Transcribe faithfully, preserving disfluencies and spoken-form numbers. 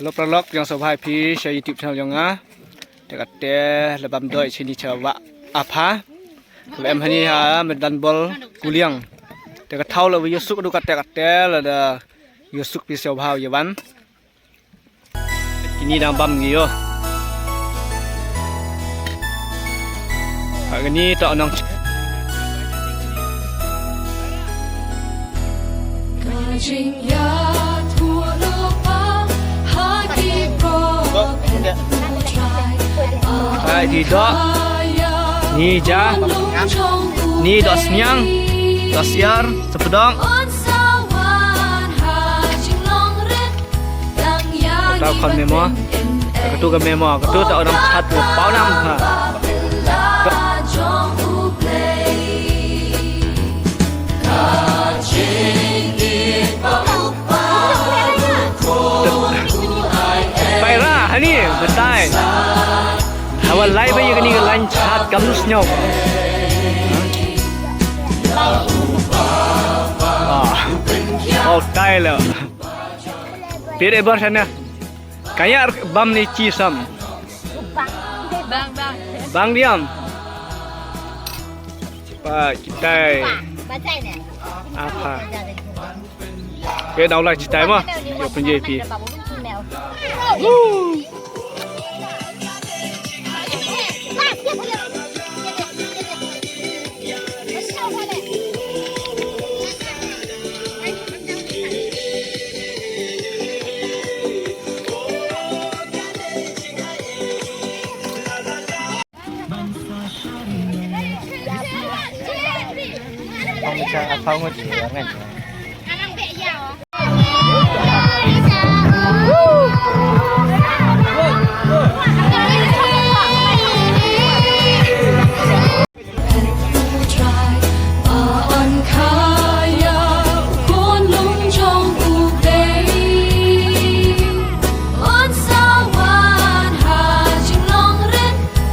Hello paralok, ïa nga sngewbha ïa phi sha YouTube channel jong nga. Te kata la bam doh shane sha Wah Apha. Ka la em hangne ha madan bol Kuliang. Te ka thaw la ïoh suk du kata kata la da ïoh suk phi sngewbha ïa wan. Kine dang bam ngi ïoh. Ha kane to nong. Hai, di doh. Ni ja. Ni doh sniang. Doh siar. Sepedong. Tau khon memo. Katu ka memo. Katu tau dang chat tu. Pau nam ha. Paira hani batai. Hawa lai ba ïa kane ka lain chat kam nus nyau. Ah. Oh, tai lo. Pir ebar sana. Kaya bam ni chi sam. Bang, bang. Bang diam. Pa kitai. Apa? Ke dau lai kitai ma. Yo penjai pi.